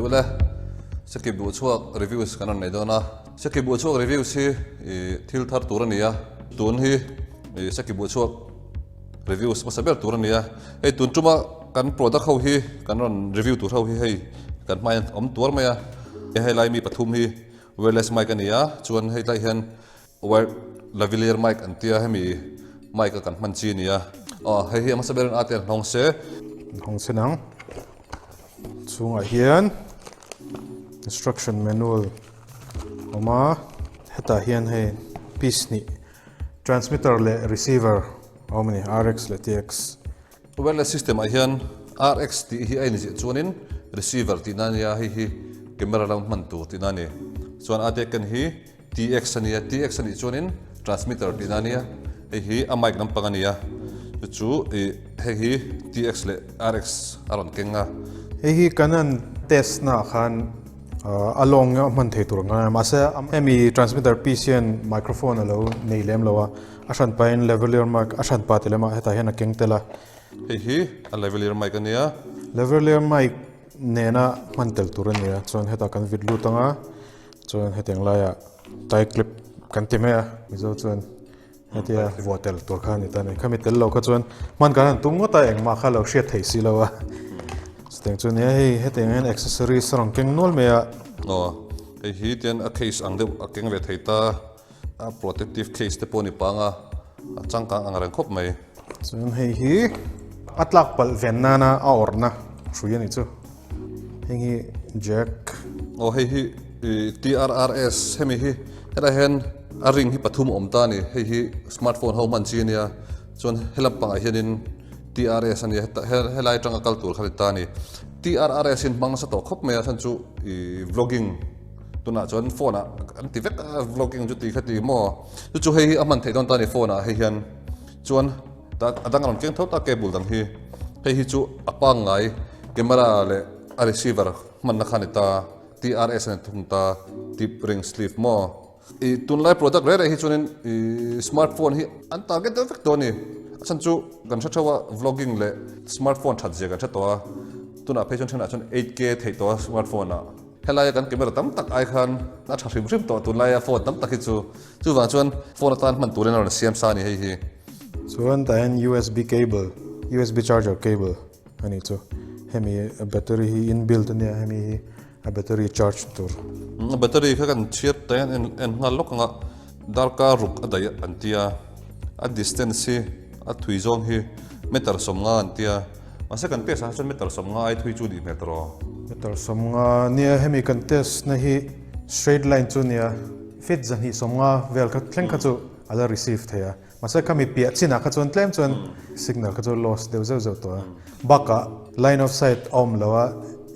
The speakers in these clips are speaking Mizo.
ule Seki buh chhuak reviews kan rawn nei dawn a Seki buh chhuak reviews hi ih thil thar tur a ni a tun hi ih Seki buh chhuak reviews hmasa ber tur a ni a hei tun tuma kan product ho hi kan rawn review tur ho hi hei kan hmain awm tuar mai a helai mi pathum hi wireless mic a ni a chuan hei tlai hian Wire lavalier mic an tia hemi mic a kan hman chi ania. Aw hei hi a hmasa berin a te an hnawng se. Hnawng se nang. Chhungah hian instruction manual awm a. Hetah hian hei piece hnih transmitter leh receiver a awm a ni RX leh TX. Wireless system ah hian RX tih hi a inziah chuanin receiver tihna a nia, hei hi camera lam hman tur tihna a ni. Chuan a dek-en hi TX a nia, TX a nih chuanin transmitter tihna a nia, hei hi a mic lampang a nia. Chu chu ih hei hi TX leh RX a rawn keng a. Hei hi kan han test na ah khan a lawng a hman thei tur ang a, mahse hemi transmitter piece hian microphone a lo nei lem lo a. A hran pahin lavalier mic a hran pa ti lem a hetah hian a keng tel a. Hei hi a lavalier mic a nia. Lavalier mic nena hman tel tur a nia chuan hetah kan vit lut ang a chuan hetiang laiah tie clip kan ti mai a mizo chuan hetia vuah tel tur kha a ni ta a ni khami tel lo kha chuan hman kan han tum ngawt a engmah kha lo hriat theih si lo a chutiang chu a nia hei hetiang hian accessories a rawn keng nual mai a. Aw hei hi tian a case ang deuh a keng ve thei ta. A protective case te pawh a ni pang a, a changkang ang reng khawp mai. Chuan hei hi a tlak palh ven nana a awrhna hrui a nih chu. Heng hi jack. Aw hei hi TRRS hemi hi helai hian a ring hi pathum a awm ta a ni. Hei hi smartphone ho hman chi a nia. Chuan helam pangah hianin TRS a nia helai atanga kal tur kha a ni ta a ni. TRRS hi an hmang nasa tawh khawp mai a chhan chu vlogging. Tunah chuan phone ah an ti vek a vlogging chu ti kha ti maw chu chu hei hi a hman theih dawn ta ni phone ah hei hian chuan a dang rawn keng tho ta cable dang hi hei hi chu a pangngai camera leh a receiver hmanna kha a ni ta TRS a ni thung ta tip ring sleeve maw ih tunlai product reh reh hi chuanin ih smartphone hi an target deuh vek tawh a ni a chhan chu kan hre theuh a vlogging leh smartphone that zia kan hre tawh a tunah phei chuan thenah chuan 8K theih tawh a smartphone ah. Helaia kan camera tam tak ai khan a tha hrim hrim tawh tunlaia phone tam tak hi chu chuvang chuan phone atan hman turin a rawn siam sa a ni hei hi. Chuan tah hian USB cable, USB charger cable a nih chu. Hemi battery hi inbuilt a nia, hemi hi a battery charge tur. A battery kha kan chhiat ta hian en en nghal lawk ang a, darkar ruk a daih an tia, a distance hi a thui zawng hi meter 50 an tia. Mahse kan test ah chuan meter 50 ai thui chu nih hmel ta rawh. Meter 50 nia hemi kan test na hi straight line chu nia feet 250 vel kha thleng kha chu a la receive thei a. Mahse khami piah chinah kha chuan tlem chuan signal kha chu loss deuh zeuh zeuh tawh a. Bakah line of sight a awm lo a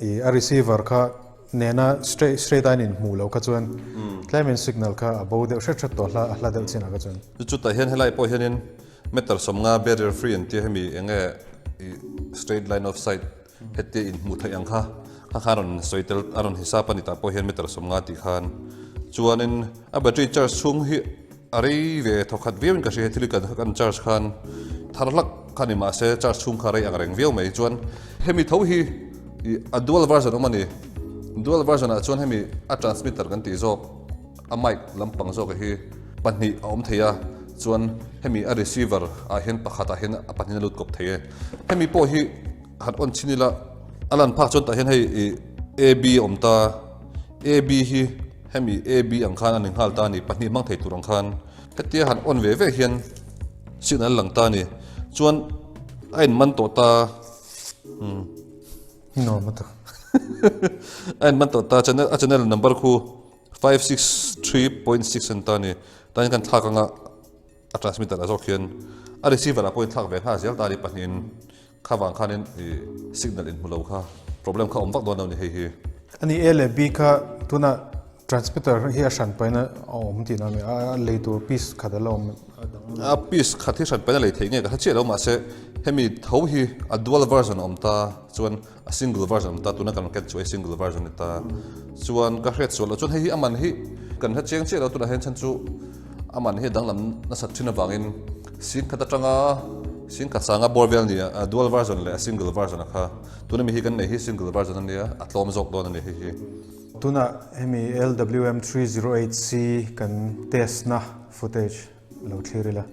ih a receiver kha nena straight straight a in inhmuh loh kha chuan tlemin signal kha a bo deuh hret hret tawh a hla deuh chinah kha chuan. Chu chutah hian helai pawh hianin Meter 50 barrier free an tia hemi enge i straight line of sight hetia in hmuh theih ang kha kha khan rawn sawi tel a rawn hisap a ni tah pawh hian meter 50 tih khan chuanin a battery charge chhung hi a rei ve thaw khat viau in ka hria he thil hi kan kan charge khan thar hlak kha ni mahse charge chhung kha rei ang reng viau mai chuan hemi tho hi i a dual version awm a ni dual version ah chuan hemi a transmitter kan tih zawk. A mic lampang zawk hi pahnih a awm thei a, chuan hemi a receiver ah hian pakhat ah hian a pahnih a lut kawp thei e. Hemi pawh hi han on chhin ila a lan phak chuan tah hian hei ih AB a awm ta, AB hi hemi AB ang khan a ni nghal ta a ni, pahnih hmang thei tur ang khan hetia han on ve ve hian signal a lang ta a ni. Chuan a in man tawh ta umm. Nuam a ta. A in man tawh ta channel a channel number khu. 563.6 an ta ni. Tan kan thlak anga a transmitter a zawk hian a receiver ah pawh in thlak ve nghal zel ta ni pahnihin kha vang khanin i signal in hmu lo kha problem kha awm vak dawn lo ni hei hi. Ani A leh B kha tuna transmitter hi a hran paina a awm tihna a mi a lei tur piece khat a la awm a dang a mi. A piece khat hi hran paina lei theih nge ka hre chiah lo mahse hemi tho hi a dual version a awm ta chuan A single version awm ta, tuna kan ken chu a single version ni ta. Chuan ka hriat sual loh chuan hei hi a man hi kan hre chiang chiah lo tunah hian chhan chu a man hi a danglam nasat thin avangin sing khat atanga Singkhat sanga bawr vel nia, a dual version leh a single version a kha. Tuna mi hi kan neih hi single version a nia, a tlawm zawk dawn a ni hei hi. Tunah hemi LWM 308C kan test na footage lo thlir ila.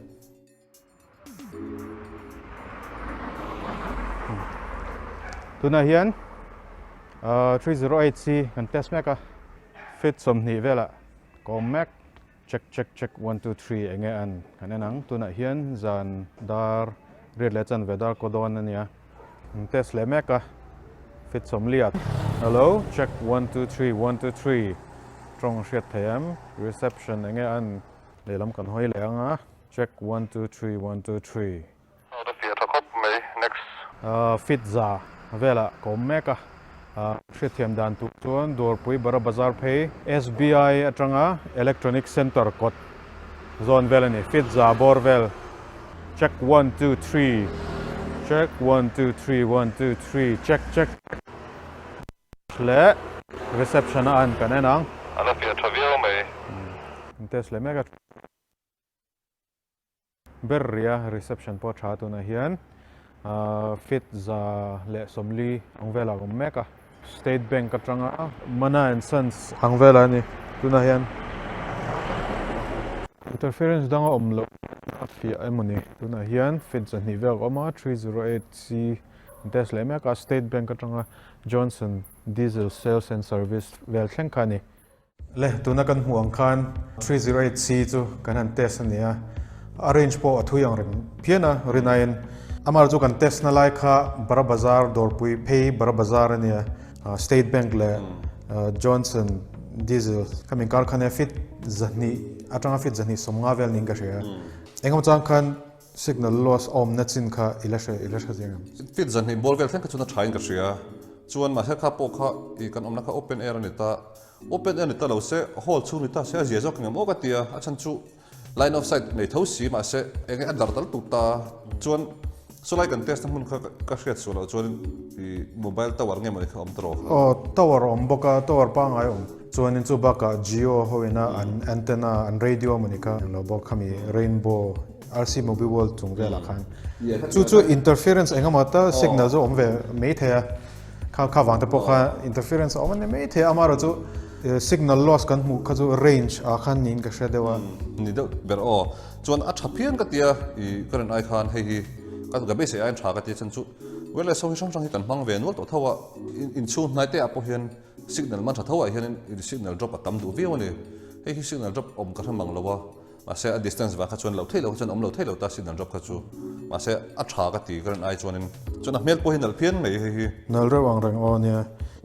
Tunah hian 308C kan test mek a, feet 20 velah ka awm mek. Check check check one two three enge an kan en ang tunah hian zan dar riat leh chanve dar kaw dawn a nia an test leh mek a fit 40 hello check one two three one two three tawng hriat thei em reception enge an lehlam kan hawi leh ang a check one two three one two three. Ka fiah tha khawp mai next. Fit za velah ka awm mek a, hriatthiam dan tur chuan Dawrpui Bara Bazar phei SBI atanga Electronic Centre kawt zawn vel a ni, fit za bawr vel check one two three check one two three one two three check check leh reception a an kan en ang. A la fiah tha viau mai. An test leh mek a. Ber ria reception pawh tha tunah hian feet 140 ang velah a awm mek a, State Bank atanga Mana and Sons ang velah a ni tunah hian interference dang a awm loh a fiah emaw ni tunah hian feet 200 vel a awm a 308 C an test leh mek a State Bank atanga Johnson Diesel Sales and Service vel thleng kha a ni. Le, tuna kan hmuh ang khan 308C chu kan han test a ni a, a range pawh a thui ang reng phian a, rinaiin amah chu kan test na lai kha Bara Bazar dawrpui phei Bara Bazar a nia, State Bank leh Johnson Diesel kha min kar khan e feet 200 atanga feet 250 vel niin ka hria. Engemaw chang khan signal loss a awmna chin kha i la hre i la hre chiang em? Feet 200 bawr vel thleng kha chuan a thain ka hria. Chuan mahse kha pawh kha i kan awmna kha open air a ni ta. Open air ni ta lo se, hall chhung ni ta se a zia zawk engem aw ka ti a, a chhan chu line of sight nei tho si mahse enge a dar tal tuk ta. Chuan sawlai kan test na hmun kha ka hriat suah loh chuan i mobile tower nge mawni kha awm ta rawh kha. Aw tower a awm bawk a, tower pangngai a awm. Chuanin chu bakah Jio ho ina an antenna an radio mawni kha englo bawk khami rainbow RC Mobi World chung velah khan. Chu chu interference engemaw ta signal chu awm ve mai thei a. Kha kha vang te pawh kha interference a awm a ni mai thei a, amaherawh chu signal loss kan hmuh kha chu range ah khan niin ka hria deuh a. Ni deuh ber aw. Chuan a tha phian ka tia i ka rin ai khan hei hi ka ka beisei aiin tha ka tia chhan chu wireless ho hi hrang hrang hi kan hmang ve nual tawh tho a, inchhung hnai te ah pawh hian signal man tha tho ah hian signal drop a tam duh viau a ni. Hei hi signal drop awm ka hre mang lo a. Mahse a distance vang kha chuan loh theih loh kha chuan awm lo theih lo ta signal drop kha chu. Mahse a tha ka ti ka rin ai chuanin chuan a hmel pawh hi nalh phian mai hei hi. Nalh reuh ang reng aw nia.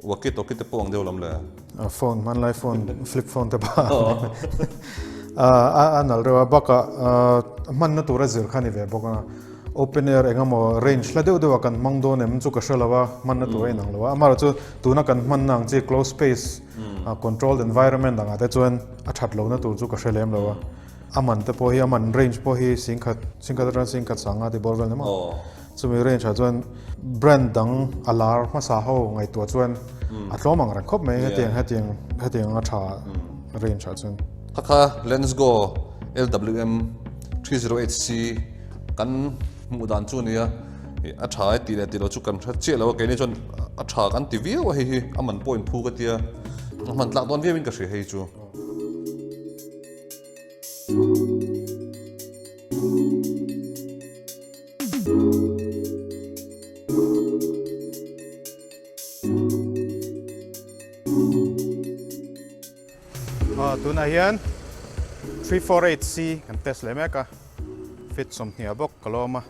Walkie talkie te pawh ang deuh lam le. A phone hmanlai phone flip phone te pawh a a nalh reuh a bakah hmanna tur a zir kha ni ve bawk a. Open air eng emaw range hla deuh deuh ah kan hmang dawn em chu ka hre lo a hmanna tur a inang lo a. Amaherawhchu tuna kan hmanna ang chi close space controlled environment angah te chuan A that lohna tur chu ka hre lem lo a, a man te pawh hi a man range pawh hi singkhat singkhat atang singkhat sanga ti bawr vel ni maw? Chumi range ah chuan brand dang a lar hmasa ho ngaihtuah chuan a tlawm ang reng khawp mai hetiang hetiang hetiang anga tha range ah chuan. Kha kha Lensgo LWM 308C kan hmuh dan chu nia a tha e tih leh tih loh chu kan hre chiah lo a keini chuan a tha kan ti viau a hei hi a man pawh inphu ka tia a hman tlak dawn viau in ka hria hei chu. Tunah hian 348C kan test leh mek a, fit 20 bawk ka lawm a,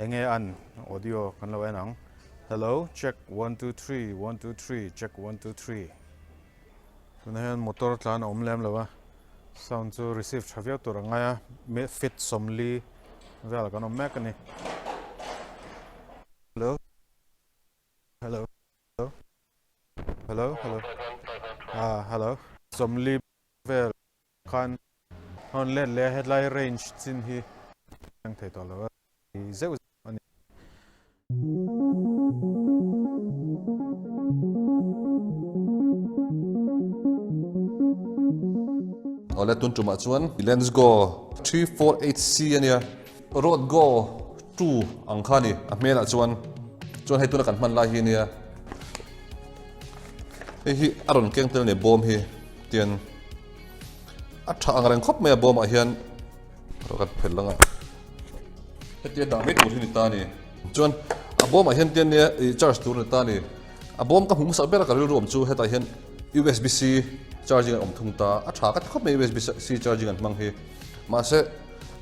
enge an audio kan lo en ang. Hello check one two three one two three check one two three tunah hian motor tlan a awm lem lo a, sound chu receive tha viau tur a ngai a, fit 40 vel kan awm mek a ni. Hello hello. Hello hello ah hello 40 vel khan hawn let leh a hetlai range chin hi thleng thei tawh lo a zeuh zeuh a ni. Awle tun tumah chuan Lensgo 348C a nia Road Go. 2 ang kha a ni a hmelah chuan chuan hei tuna kan hman lai hi nia hei hi a rawn keng tel a ni bawm hi tian a tha ang reng khawp mai a bawmah hian rawh kan phelh lang a hetia dah mai tur hi ni ta a ni chuan a bawmah hian tian nia ih charge tur a ni ta a ni a bawm ka hmu hmasa ber a ka rilru awm chu hetah hian usb c charging an awm thung ta a tha ka ti khawp mai usb c charging an hmang hi mahse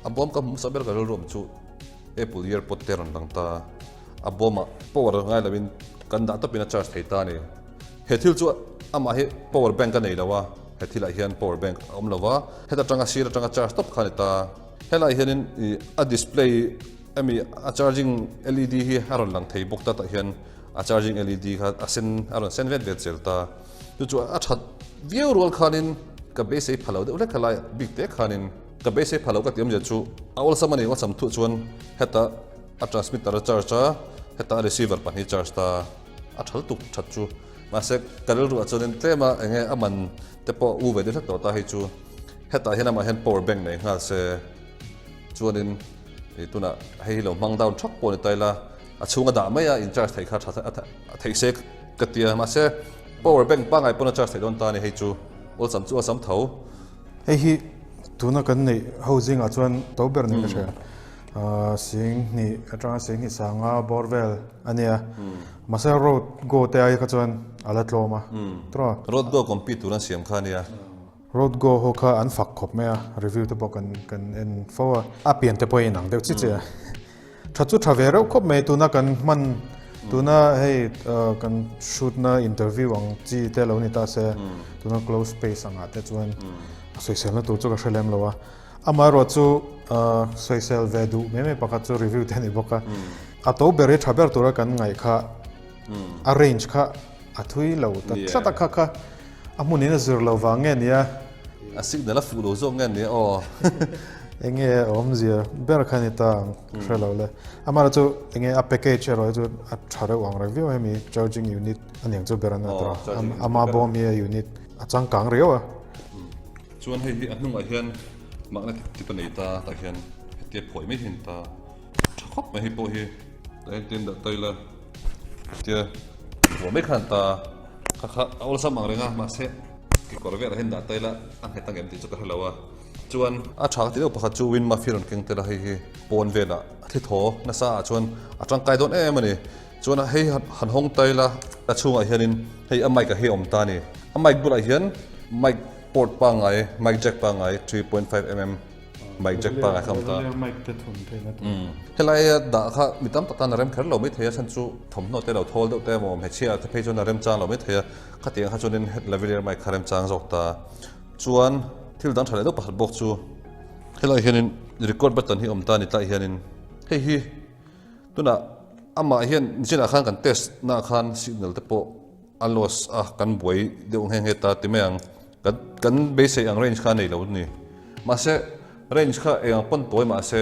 a bawm ka hmu hmasa ber a ka rilru awm chu apple earpod te a rawn lang ta a bawmah power ngai lovin kan dah tawpin a charge thei ta a ni. He thil chu amah hi power bank a nei lo a, he thilah hian power bank a awm lo va, heta tanga sir atanga charge tawp kha a ni ta. Helaiah hianin ih a display emi a charging led hi a rawn lang thei bawk ta tah hian a charging led kha a sen a rawn sen vet vet zel ta. Chu chu a that viau rual khanin ka beisei pha lo deuh hlek helai bik te khanin ka beisei pha lo ka tih awmzia chu a awlsam a ni awlsam thuah chuan heta a transmitter a charge a heta a receiver pahnih charge ta. A thal tuk that chu. Mahse ka rilruah chuanin tlem a enge a man te pawh u ve deuh hlek tawh ta hei chu hetah hian amah hian power bank nei nghal se chuanin ih tunah hei hi lo hmang down thak pawh ni ta ila a chhunga dah mai a in charge theih kha tha a theih se ka ti a mahse power bank pangngai pawn a charge theih dawn ta a ni hei chu awlsam chu awlsam tho. Hei hi tuna kan neih ho zingah chuan to ber niin ka hria. Sing hnih atanga sing hnih sanga bawr vel a nia. Mahse road go te ai kha chuan a la tlawm a. Tawh. Road go compete tur an siam kha a nia. Road go ho kha an fak khawp mai a, review te pawh kan kan en fo a. A pian te pawh a inang deuh chi chi a. Tha chu tha ve reuh khawp mai tuna kan hman tuna hei kan shoot na interview ang chi te lo ni ta se tuna close space angah te chuan a sawiselna tur chu ka hre lem lo a. Amaherawh chu sawisel ve duh mai mai pakhat chu review te a ni bawk a. A to ber hi tha ber tura kan ngaih kha a range kha a thui lo ta tlat a kha kha a hmunin a zir lo vang nge nia. A signal a fuh lo zawk nge nia aw. Enge a awmzia ber kha ni ta ang ka hre lo le. Amaherawh chu enge a package erawh hi chu a tha reuh ang reng viau hemi charging unit a niang chu ber an a tawh a. Ama bawm hi a unit a changkang riau a. Chuan hei hi a hnungah hian magnetic tip a nei ta tah hian hetia phawi mai hi a ni ta. Tha khawp mai hei pawh hi tah hian tin dah ta ila tia buah mai khan ta kha kha a awlsam ang reng a mahse kekawr velah hian dah ta ila a nghet ang em tih chu ka hre lo a chuan a tha ka ti deuh pakhat chu wind muff hi rawn keng tel a hei hi pawn velah a thi thaw nasa ah chuan a tangkai dawn em a ni chuan hei han hawng ta ila a chhungah hianin hei a mic ah hi a awm ta a ni a mic bulah hian mic port pangngai mic jack pangngai 3.5 mm Mic jack pangai kha awm ta. Mic te thun theihna tur. Helai a dah kha mi tam tak tan a rem kher lo mai thei a chhan chu thawmhnaw te lo thawl deuh te emaw hmeichhia te phei chuan a rem chang lo mai thei a khatiang kha chuanin lavalier mic kha rem chang zawk ta. Chuan thil dang tha leh deuh pakhat bawk chu helai hianin record button hi awm ta a ni tlaiah hianin hei hi tunah amah hian nichinah khan kan test naah khan signal te pawh a loss a kan buai deuh nghe nghe ta ti mai ang. Kan kan beisei ang range kha a nei lo ni. Mahse range kha eng ang pawn tawi mahse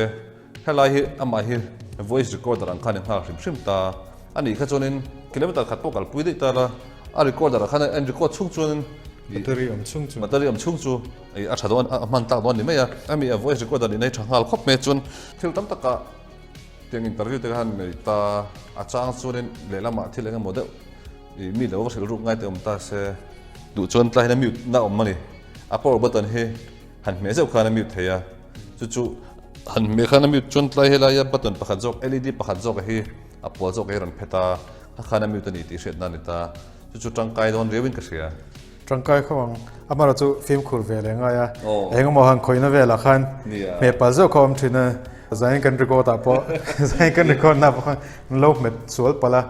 helai hi amah hi voice recorder ang khan i nghak hrim hrim ta a nih kha chuanin kilometer khat pawh kalpui daih ta la a recorder ah khan a en record chhung chuanin Battery awm chhung chu. Battery awm chhung chu ih a tha dawn a hman tak dawn ni mai a. Ami a voice recorder nihna hi tha nghal khawp mai chuan thil tam takah tiang interview te khan nei ta a chang chuanin lehlamah thil eng emaw deuh Ih mi lo va hrilh ruk ngai te awm ta se duh chuan tlai hian a mute na awm a ni. A power button hi han hmeh zeuh khan a mute thei a, chu chu han hmeh khan a mute chuan tlai helaia button pakhat zawk led pakhat zawk hi a pawl zawk hi a rawn phet a, kha khan a mute a ni tih hriat na a ni ta. Chu chu tangkai dawn riauin ka hria. Tangkai khawp ang. Amaherawh chu fimkhur ve leh ngai a, engemaw han khawihna velah khan hmeh palh zeuh kha awm thin a, zain kan record ah pawh zain kan record na pawh khan an lo hmet sual palh a.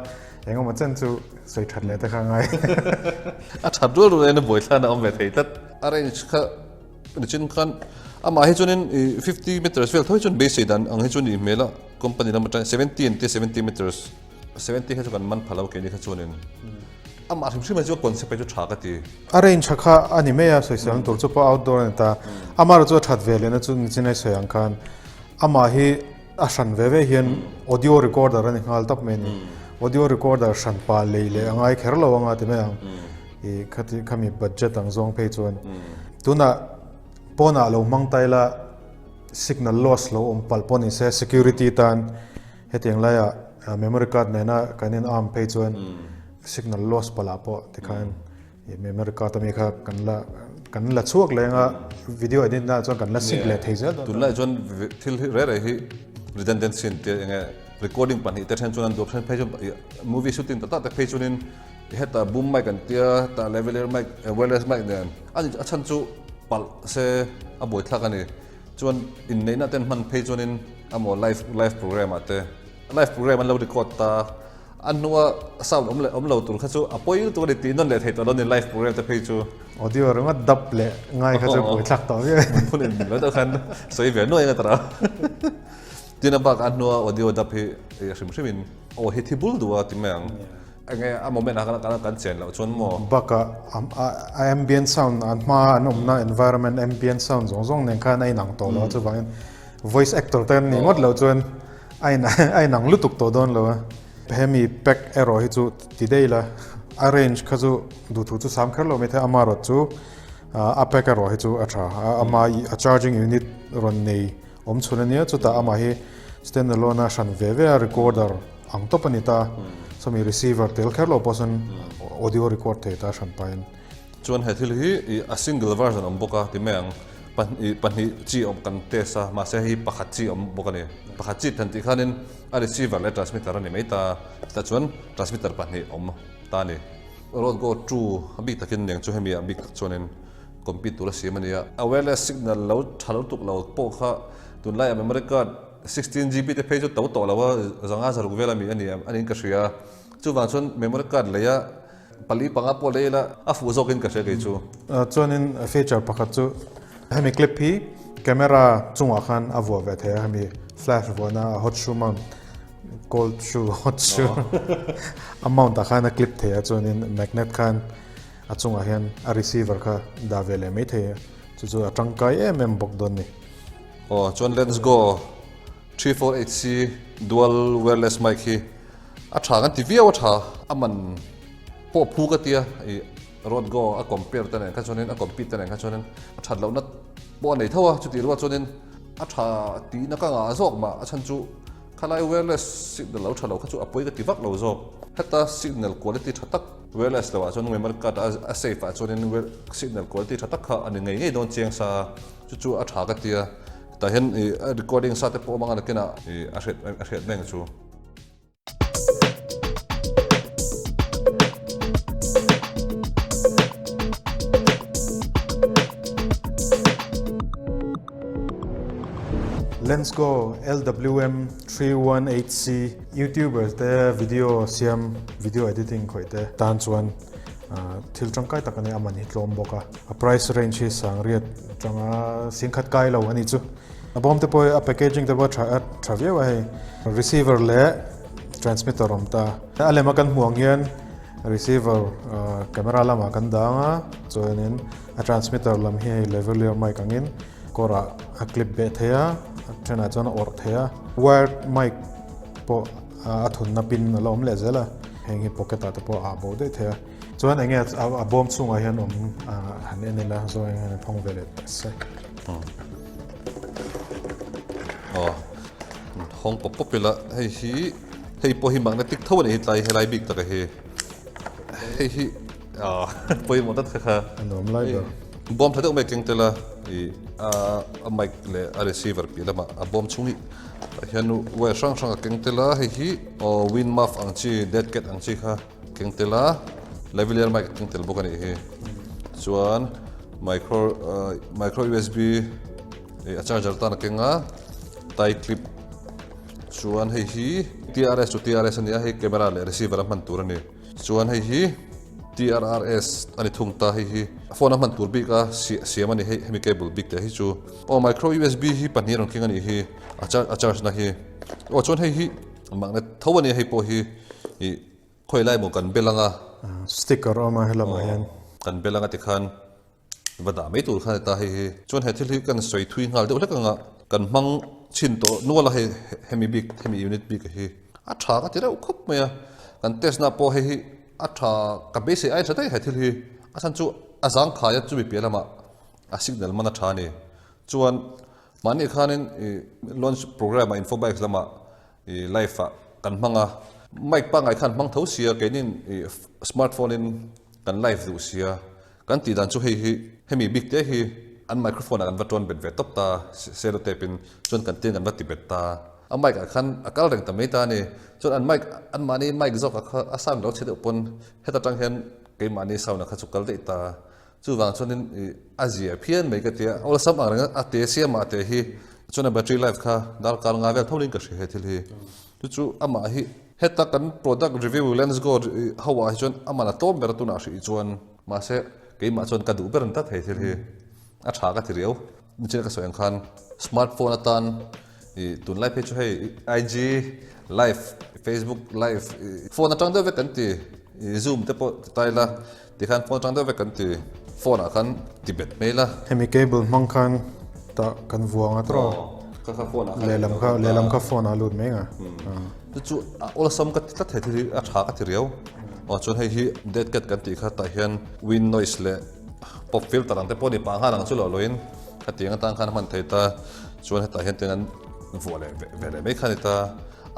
Engemaw chen chu sawi that leh te kha ngai. A that rual rual in a buaithlan a awm ve thei tlat. A range kha nichin khan amah hi chuanin ih 50 meters vel tho hi chuan beisei dan ang hi chu nih hmel a company lam atang 70 an tia 70 meters 70 kha chu kan man pha lo keini kha chuanin amah hrim hrim hi chu a concept hi chu tha ka ti. A range kha a ni mai a sawiselna tur chu pawh outdoor a ni ta. Amaherawh chu a that ve lehna chu nichin a sawi ang khan amah hi A hran ve ve hian audio recorder a ni nghal tawp mai a ni. Audio recorder hran pa lei leh a ngai kher lo anga ti mai ang. I khati khami budget ang zawng phei chuan. Tunah pawnah lo hmang ta ila signal loss lo awm palh pawh ni se security tan. Hetiang laiah memory card nena kan in arm phei chuan signal loss palh ah pawh tikhan memory card ami kha kan la kan la chhuak leh anga video edit na chuan kan la sync leh thei zel dawn. Tunlai chuan thil hi reh reh hi redundancy an tia enge recording pahnih te then chuan an duap then phei chuan movie shooting tak tak te phei chuanin heta boom mic an tia heta lavalier mic wireless mic nen a chhan chu palh se a buaithlak a ni. Chuan inneihna ten hman phei chuanin amaw live live program ah te live program an lo record ta a hnua sound awm leh awm lo tur kha chu a pawi lutuk a ni tih nawn leh thei tawh lo ni live program te phei chu. Audio ringawt dap leh ngai kha chu buaithlak tawh viau e. Hmun in lo deuh khan sawi ve nuai anga tara. Tin a bak a hnua audio dap hi hrim hrim in aw hi thi bul duh a ti mai ang. Enge a moment ah khan kan chen loh chuan maw? Bakah a ambient sound an hma an awmna environment ambient sound zawng zawng nen khan a inang tawh lo a chuvangin voice actor te an nih ngawt loh chuan a in a inang lutuk tawh dawn lo a. Hemi pack erawh hi chu ti daih ila a range kha chu duhthu chu sam kher lo mai thei a amarawt chu a pack erawh hi chu a tha a ama a charging unit rawn nei awm chhun a nia chutah amah hi standalone a hran ve ve a recorder ang tawp a ni ta sawmi receiver tel kher lo pawh sawn audio record thei ta hran pahin. Chuan he thil hi ih a single version awm bawk a ti mai ang pahnih pahnih chi awm kan test a mahse hei hi pakhat chi awm bawk a ni pakhat chi than tih khanin a receiver leh transmitter a ni mai ta tah chuan transmitter pahnih awm ta a ni. Road go two a bik takin niang chu hemi ah bik tak chuanin compete tur a siam a ni a. A wireless signal lo tha lo tuk lo pawh kha tunlai a memory card 16 GB te phei chu to tawh lo a, zanga zaruk vel ami a ni a niin ka hria. Chuvang chuan memory card lei a pali panga pawh lei ila a fuh zawkin ka hria kei chu. Chuanin feature pakhat chu hemi clip hi camera chungah khan a vuah ve thei a, hemi flash vuahna a hot shoe mount, cold shoe, hot shoe a mount ah khan a clip thei a, chuanin magnet khan a chungah hian a receiver kha dah ve leh mai thei a, chu chu a tangkai em em bawk dawn a ni. Aw chuan lens go 348C dual wireless mic hi a tha kan ti viau a tha a man pawh phu ka tia ih road go a compare te nen kha chuanin a compete te nen kha chuanin a that lohna pawh a nei tho a chutih rual chuanin a tha tihna ka ngah zawk mah a chhan chu khalai wireless signal lo tha lo kha chu a pawi ka ti vak lo zawk heta signal quality tha tak wireless lo ah chuan memory card a save ah chuanin signal quality tha tak kha a ni ngei ngei dawn chiang sa a. Chu chu a tha ka tia, tah hian ih a recording sa te pawh awm ang a nakinah ih a hriat a hriat mai ang chu. Lensgo LWM 318C YouTubers te video siam video editing khawih te tan chuan thil tangkai tak a ni a man hi tlawm bawk a. A price range hi sangriat atanga singkhat kai lo a ni chu. A bawm te pawh hi a packaging te pawh a tha a tha viau a hei. Receiver leh transmitter awm ta. A lema kan hmuh ang hian receiver camera lamah kan dang a, chuanin a transmitter lam hi hei lavalier mic angin kawrah a clip beh thei a, a thenah chuan a awrh thei a. Wired mic pawh a thunna pin a la awm leh zel a, heng hi pocket ah te pawh a ah bo daih thei a. Chuan enge a bawm chhungah hian awm han en ila zawng eng hian a thawng ve leh ta se. Aw hawng pawp pawp ila hei hi hei pawh hi magnetic tho a nih hi tlai helai bik taka hi hei hi ah pawimawh dat kha kha a nuam lai ber. Bawm tha deuh mai keng tel a ih a mic leh a receiver piah lamah a bawm chhung hi tah hian wire hrang hrang a keng tel a hei hi aw wind muff ang chi dead cat ang chi kha. Keng tel a, lavalier mic a keng tel bawk a nih hi. Chuan micro micro usb a charger tan a keng a, tie clip chuan hei hi TRS chu TRS a ni a, hei camera leh receiver a hman tur a ni. Chuan hei hi TRRS a ni thung ta, hei hi phone a hman tur bik a siam a ni hei hemi cable bik te hi chu. Aw micro usb hi pahnih a rawn keng a nih hi a charge na hi. Aw chuan hei hi magnet tho a ni a hei pawh hi ih. Khawi lai maw kan bel anga. Sticker awm a helamah hian. Kan bel anga tikhan va dah mai tur khan ta hei hi. Chuan he thil hi kan sawi thui nghal deuh hlek anga kan hmang chhin tawh nual a hei hemi bik hemi unit bik hi a tha ka ti reuh khawp mai a. Kan test na pawh hei hi a tha ka beisei ai tha daih he thil hi a chhan chu a zangkhai a chumi piah lamah a signal man a tha a ni. Chuan mahni khanin ih launch program ah infobikes lamah. I live ah kan hmang a, mic pangngai khan hmang tho sia keinin i smartphone in kan live duh sia, kan tih dan chu hei hi hemi bik te hi an microphone ah kan va tawn bet ve tawp ta cello tape in chuan kan tin kan va ti bet ta, a mic ah khan a kal reng ta mai ta a ni, chuan an mic an mahni mic zawk ah kha a sound lo chhe deuh pawn heta tang hian keimahni sound ah kha chu kal daih ta. Chuvang chuanin ih a zia phian mai ka ti a, awlsam ang reng a te siamah a te hi chuan a battery life kha darkar nga vel tho in ka hria he thil hi. Chu chu amah hi heta kan product review lens go ho ah hi chuan amah la tlawm ber a tunah hrih chuan mahse keimah chuan ka duh ber ang tlat he thil hi a tha ka ti riau. Nichina ka sawi ang khan smartphone atan ih tunlai phei chu hei IG live Facebook live phone atang deuh vek kan ti ih zoom te pawh ti ta ila. Tikhan phone atang deuh vek kan ti phone ah khan ti bet mai la. Hemi cable hmang khan tah kan vuang a tawh. Kha kha phone ah khan lehlam kha lehlam kha phone ah lut mai nga. Chu chu a awlsam ka ti tlat thei thil hi a tha ka ti riau. Aw chuan hei hi dead cat kan tih kha tah hian wind noise leh pop filter ang te pawh ni pah nghal ang chu lo loin khatiang atang khan a hman thei ta. Chuan hetah hian tiang an vuah leh ve leh mai kha a ni ta.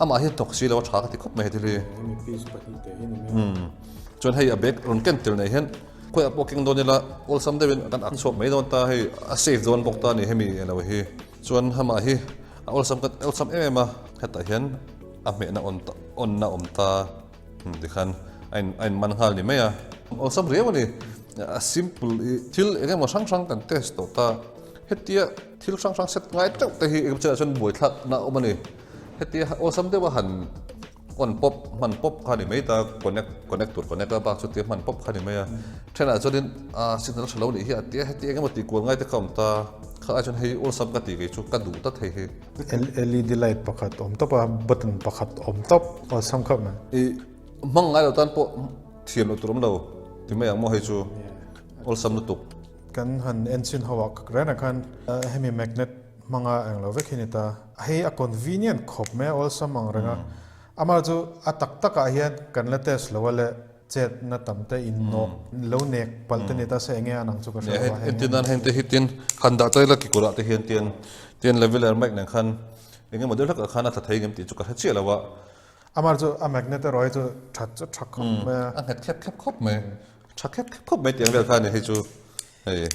Amah hi hnawk si lo a tha ka ti khawp mai he thil hi. Hemi piece pahnihte hi ni mai. Chuan hei a bag rawn ken tel nei hian khawiah pawh keng dawn ila awlsam deuhin kan ak chhuak mai dawn ta hei a safe dawn bawk ta a ni hemi elo hi. Chuan hamah hi a awlsam ka awlsam em em a hetah hian a hmehna awn ta awnna awm ta tikhan a in a in man nghal ni mai a. Awlsam riau a ni a simple i thil eng emaw hrang hrang kan test tawh ta hetia thil hrang hrang set ngai teuh te hi eng chenah chuan buaithlakna a awm a ni hetia awlsam deuha han On pawp hman pawp kha ni mai ta connect connect tur connect a bak chu tia hman pawp kha ni mai a thenah chuanin ah signal tha lo nih hi a tia heti eng emaw tih kual ngai te kha awm ta kha ai chuan hei awlsam ka tih kei chu ka duh ta thei hi. LED light pakhat awm tawp a button pakhat awm tawp awlsam khawp mai. I hmang ngai lo tan pawh thiam loh tur awm lo ti mai ang maw hei chu awlsam lutuk. Kan han en chhin ho ah reng ah khan hemi magnet hmanga eng lo vek hi ni ta. Hei a convenient khawp mai a awlsam ang reng a. Amah chu a tak tak ah hian kan la test lo a le chet na tam te in nawk lo nek palh te ni ta se enge an ang chu ka hre lo a heng. Entir nan heng te hi tin han dah ta ila kekawr ah te hian tian tian leveler mic nen khan eng emaw deuh hlek ah khan a tla thei ngem tih chu ka hre chiah lo a. Amah chu a magnet erawh hi chu that chu tha khawp mai a. A nghet khep khep khawp mai. Tha khep khep khawp mai tih ang vel kha a ni hei chu hei.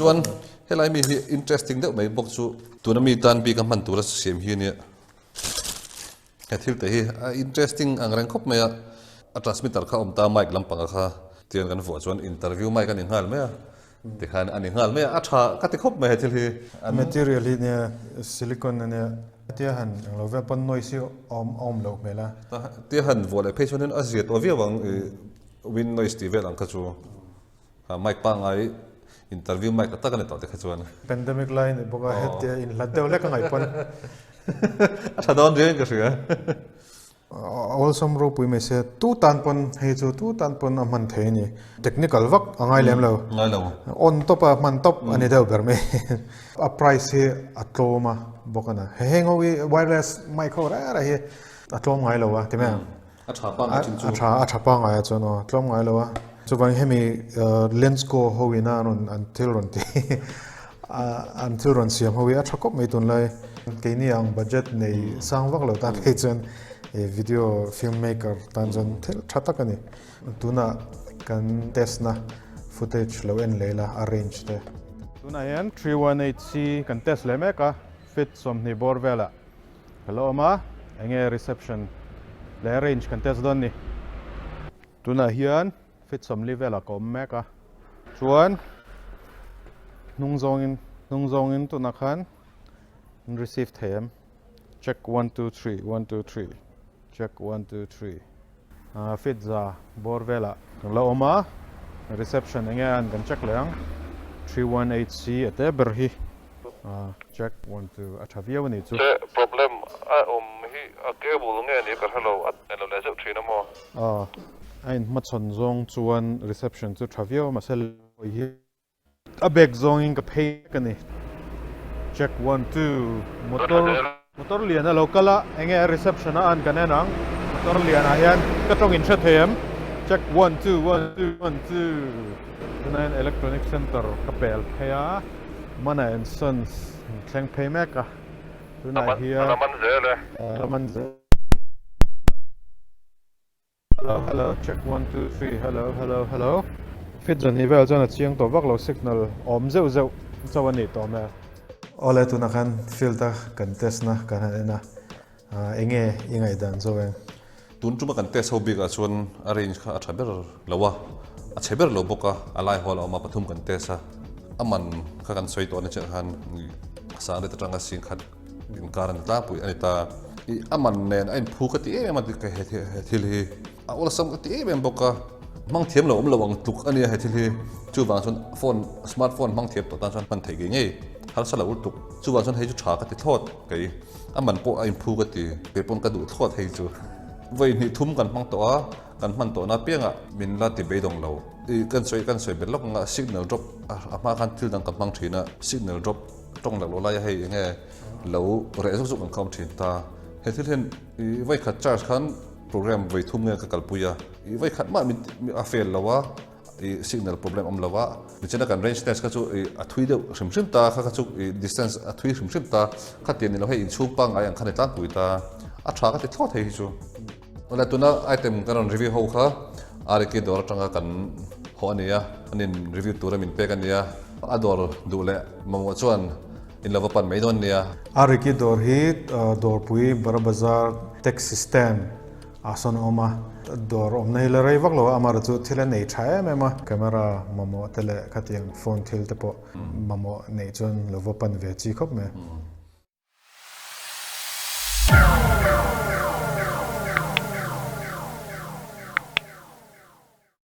Chuan helai mi hi interesting deuh mai bawk chu tuna mi tan bik a hman tura siam hi ania he thil te hi a interesting ang reng khawp mai a a transmitter kha awm ta mic lampang a kha tian kan vuah chuan interview mic a ni nghal mai a tikhan a ni nghal mai a a tha ka ti khawp mai he thil hi. A material hi nia silicon ania tia han englo vel pawn noise hi awm a awm loh hmel a. Tia han vuah leh phei chuan a zia tawh viau ang i wind noise tih vel ang kha chu. Mic pangngai interview mic tak a ni tawh te kha chuan. Pandemic lai a ni bawk a, hetia inhlat deuh hlek a ngaih pawn. A tha dawn riau in ka hria. Awlsam ropui mai se, tu tan pawn hei chu tu tan pawn a hman thei a ni. Technical vak a ngai lem lo. Ngai lo. On tawp a hman tawp a ni deuh ber mai. A price hi a tlawm a bawk a na. Heng ho hi wireless mic ho reng reng hi a tlawm ngai lo a ti mai ang. A tha pangngai thin chu. A tha a tha pangngai a chuan aw tlawm ngai lo a. Chuvangin hemi Lensco ho ina rawn an thil rawn ti an thil rawn siam ho hi a tha khawp mai tunlai. Keini ang budget nei sang vak lo tan phei chuan video film maker tan chuan thil tha tak a ni. Tunah kan test na footage lo en leh ila a range te. Tunah hian 318C kan test leh mek a, fit 20 bawr velah. Ka la awm a, enge reception leh range kan test dawn ni. Tunah hian feet 40 velah ka awm mek a, chuan hnung zawngin hnung zawngin tunah khan an receive thei em, check one two three one two three check one two three feet za bawr velah kan la awm a, reception enge an kan check leh ang 318C a te ber hi. Check one two a tha viau a nih chu. Che problem a awm hi a cable nge ni ka hre lo a elo leh zeuh thin a maw? Aw a in hmachhawn zawng chuan reception chu tha viau a mahse hawi hi a bag zawngin ka phei vek a ni. Check one two motor motor lian a lo kal a enge a reception a an kan en ang motor lian ah hian ka tawng in hre thei em check one two one two one two tunah hian electronic center ka pel phei a. Mana and Sons an thleng phei mek a. Tunah hian. A la man zel e. A la man zel. Hello hello check one two three hello hello hello. Fit zan hi vel chuan a chiang tawh vak lo signal awm zeuh zeuh chauh a nih tawh mai a. Awle tunah khan field a kan test na kan han en a eng nge i ngaihdan zawk eng? Tun tuma kan test ho bikah chuan a range kha a tha ber lo a, a chhe ber lo bawk a, a lai hawl a awm a pathum kan test a, a man kha kan sawi tawh na chiah khan sang ret atanga singkhat Inkar a ni tlangpui a ni ta. I a man nen a inphu ka ti em em a he he thil hi. A awlsam ka ti em em bawk a. Hmang thiam lo awm lo ang tluk a nia he thil hi. Chuvang chuan phone smart phone hmang thiam tawh tan chuan hman theih ngei ngei harsa lo lutuk. Chuvang chuan hei chu tha ka ti thlawt kei. A man pawh a inphu ka ti. Kei pawn ka duh thlawt hei chu. Vawi hnih thum kan hmang tawh a, kan hman tawhna apiangah min la ti beidawng lo. I kan sawi kan sawi bet lawk anga signal drop a hma khan thil dang ka hmang thin a, signal drop. Tawng lak loh laia hei enge lo reh zuk zuk ang kha awm thin ta. He thil hian i vawikhat charge khan program vawi thum nge ka kalpui a, i vawikhat mah min a fail lo a, i signal problem awm lo a. Tichuan a kan range test kha chu i a thui deuh hrim hrim ta, kha kha chu i distance a thui hrim hrim ta. Khatiang ni lo hei inchhung pangngai ang kha ni tlangpui ta. A tha ka ti thlawt hei hi chu. Awle tuna item kan rawn review ho kha RK dawr atanga kan haw a ni a, an in review tura min pek a ni a, a dawr duh leh mamawh chuan in lo va pan mai dawn nia. RK dawr hi Dawrpui Bara Bazar taxi stand ah sawn a awm a, dawr awmna hi la rei vak lo a, amaherawhchu chu thil a nei tha em em a, camera mamawh te leh khatiang phone thil te pawh mamawh neih chuan lo va pan ve chi khawp mai.